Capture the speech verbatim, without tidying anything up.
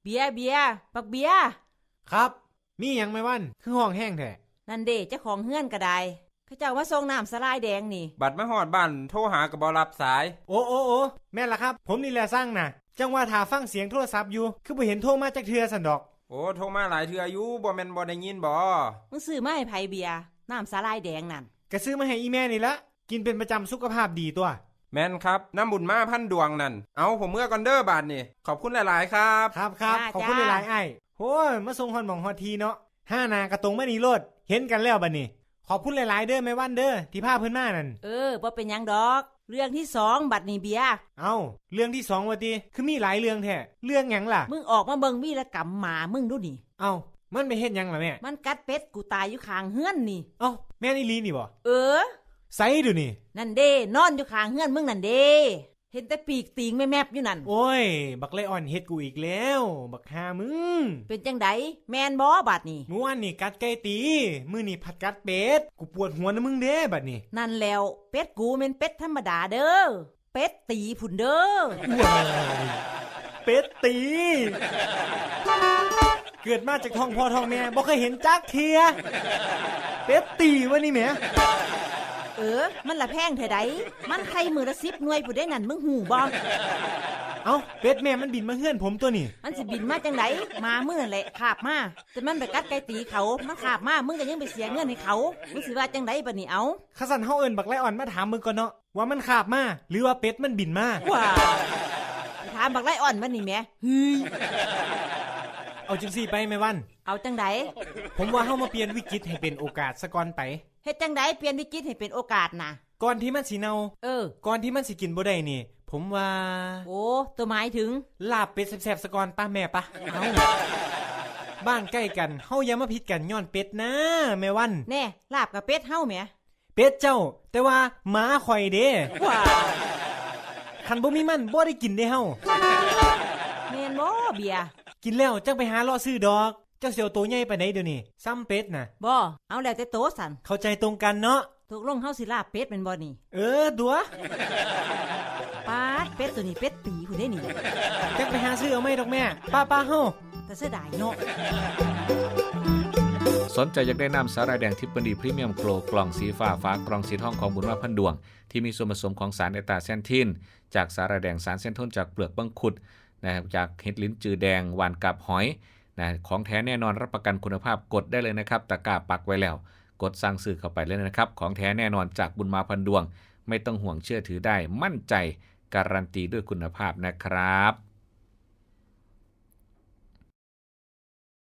เบียร์ เบียร์ บักเบียร์ ครับ มีหยังแม่วัน คือฮ้องแฮงแท้ นั่นเด้ เจ้าของเฮือนก็ได้ เขาเจ้ามาส่งน้ำสาหร่ายแดงนี่ บัดมาฮอดบ้านโทรหาก็บ่รับสาย โอ้ โอ้ โอ้ แม่นล่ะครับ ผมนี่แหละสั่งน่ะ จั่งว่าถ้าฟังเสียงโทรศัพท์อยู่ คือบ่เห็นโทรมาจักเทื่อซั้นดอก โอ้ โทรมาหลายเทื่ออยู่ บ่แม่นบ่ได้ยินบ่ มึงซื้อมาให้ไผเบียร์ น้ำสาหร่ายแดงนั่น ก็ซื้อมาให้อีแม่นี่ละ กินเป็นประจำ สุขภาพดีตั๊ว แม่นครับ นำบุญมาพันดวงนั่น เอา ผมเมือก่อนเด้อบาดนี่ ขอบคุณหลายๆครับ ครับ ครับ จ้า ขอบคุณ จ้า หลายๆอ้าย โอ้ย มาส่งฮอดหม่องฮอดที่เนาะ หาหน้าก็ตรงมานี่โลด เห็นกันแล้วบาดนี้ ขอบคุณหลายๆเด้อแม่วันเด้อ ที่พาเพิ่นมานั่น เออ บ่เป็นหยังดอก เรื่องที่สอง บัดนี้เบียร์ เอ้า เรื่องที่สองว่าติ คือมีหลายเรื่องแท้ เรื่องหยังล่ะ มึงออกมาเบิ่งวีรกรรมหมามึงดูนี่ เอ้า มันไปเฮ็ดหยังล่ะแม่ มันกัดเป็ดกูตายอยู่ข้างเฮือนนี่ เอ้า แม่นอีหลีนี่บ่ เออ ไสดูนี่ นั่นเด้ นอนอยู่ข้างเฮือนมึงนั่นเด้ เห็นแต่ปีกตีงแมบๆอยู่นั่น โอ้ย บักไลออนเฮ็ดกูอีกแล้ว บักห่ามึง เป็นจั่งใด แม่นบ่บาดนี้ มื้อวานนี่กัดไก่ตี มื้อนี้ผัดกัดเป็ด กูปวดหัวนำมึงเด้บาดนี้ นั่นแล้ว เป็ดกูแม่นเป็ดธรรมดาเด้อ เป็ดตีพุ้นเด้อ ว้าย เป็ดตี เกิดมาจากท้องพ่อท้องแม่ บ่เคยเห็นจักเทื่อ เป็ดตีวะนี่แหม เออ มันละแพงแท้ใด มันไข่มื้อละสิบหน่วยพุ้นเด้นั่น มึงฮู้บ่ เอ้า เป็ดแม่มันบินมาเฮือนผมตั๊วนี่ มันสิบินมาจั่งใด หมามึงนั่นแหละคาบมา แต่มันไปกัดไก่ตีเขา มันคาบมา มึงก็ยังไปเสียเงินให้เขา มึงสิว่าจั่งใดบาดนี้ เอ้า คันซั้นเฮาเอิ้นบักไลออนมาถามมึงก่อนเนาะ ว่ามันคาบมา หรือว่าเป็ดมันบินมา ว้า ไปถามบักไลออนมันนี่แหม เฮ้ย เอาจั่งซี้ไปแม่วัน เอาจั่งใด ผมว่าเฮามาเปลี่ยนวิกฤตให้เป็นโอกาสซะก่อนไป เฮ็ดจั่งใดเปลี่ยนวิกฤตให้เป็นโอกาสน่ะ ก่อนที่มันสิเน่า เออ ก่อนที่มันสิกินบ่ได้นี่ ผมว่า โอ้ ตัวหมายถึง ลาบเป็ดแซ่บๆซะก่อน ปะแม่ปะ เอ้า บ้านใกล้กัน เฮาอย่ามาผิดกันย้อนเป็ดนะแม่วัน แน่ ลาบกับเป็ดเฮาแหม เป็ดเจ้า แต่ว่าหมาข่อยเด้ ว้า คันบ่มีมันบ่ได้กินเด้เฮา แม่นบ่เบียร์ กินแล้วจั่งไปหาเลาะซื้อดอก เจ้าสิเอาโตใหญ่ปานใดเดี๋ยวนี้ ส่ำเป็ดน่ะ บ่ เอาแล้วแต่โตซั้น เข้าใจตรงกันเนาะ ตกลงเฮาสิลาบเป็ดแม่นบ่นี่ เออ ตั๋ว ป๊าด เป็ดตัวนี้เป็ดตีพุ้นเด้นี่ จั่งไปหาซื้อเอาใหม่ดอกแม่ ป้าๆเฮา แต่เสียดายเนาะ สนใจอยากได้น้ำสาหร่ายแดงทิฟฟานี่พรีเมียมโกลว์กล่องสีฟ้าฝากล่องสีทองของบุญมาพันดวง ที่มีส่วนผสมของสารแอตตาแซนทิน จากสาหร่ายแดง สารเซนโทนจากเปลือกมังคุด นะครับ จากเห็ดหลินจือแดง หว่านกาบหอย นะ ของแท้แน่นอนรับประกันคุณภาพ กดได้เลยนะครับ ตะกร้าปักไว้แล้ว กดสั่งซื้อเข้าไปเลยนะครับ ของแท้แน่นอนจากบุญมาพันดวง ไม่ต้องห่วง เชื่อถือได้ มั่นใจ การันตีด้วยคุณภาพนะครับ